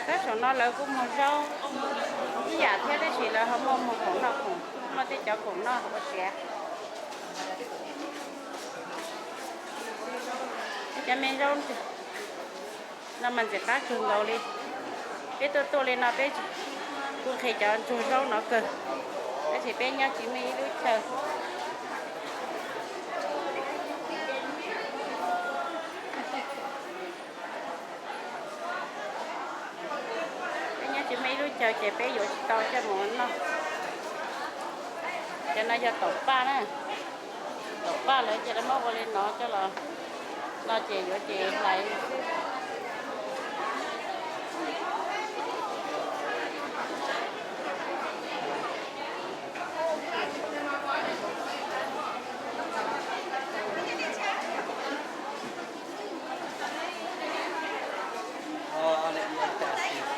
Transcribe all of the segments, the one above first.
Tab saum no lawv kuj muag zaub ib yam thiab, tab sis lawv ho muaj muag khoom noj, khoom, muaj tej cov khoom noj ua siav. Cov me zaub no mas ntxim qab kawg nkaus li. Peb tuaj tuaj li no peb kuj nqhis cov ntsuag zaub no kawg, tab sis peb nyob tsis muaj ib lub chaw. Peb nyob tsis muaj ib lub chaw ces peb yuav tsis tau coj mus noj. Cov no yog taum paj na. Taum paj lawv ces lawv muab ua li no coj los no ces yuav ces hlais xwb.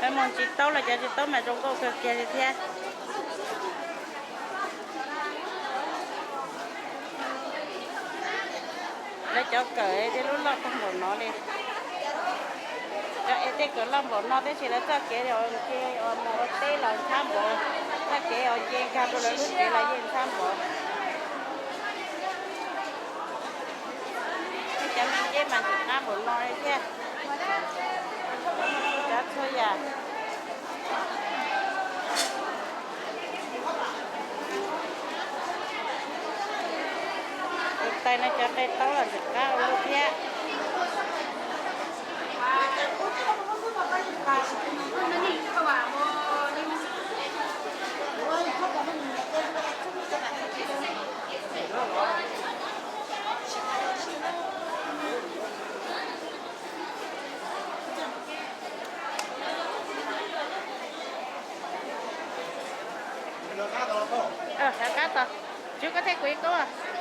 Peb mus tsis taub los cov tsis taub mas zoo nkauj kawg kiag li thiab. Lawv cov kawm tej lub loj tag npaum no li. Cov es tej kawm loj npaum no tab sis lawv txoj kev uas mus ua teb los ntxhab npaum, txoj kev uas nce nkag rau lawv lub tsev los yeej ntxhab npaum. Cov me nceb mas ntxim qab npaum no li thiab. Cov txhua yam. Tus tais no cov qe taub los ntxim qab ua luaj thiab. Rov qab tod, tswv koj thiab kuv ib kub.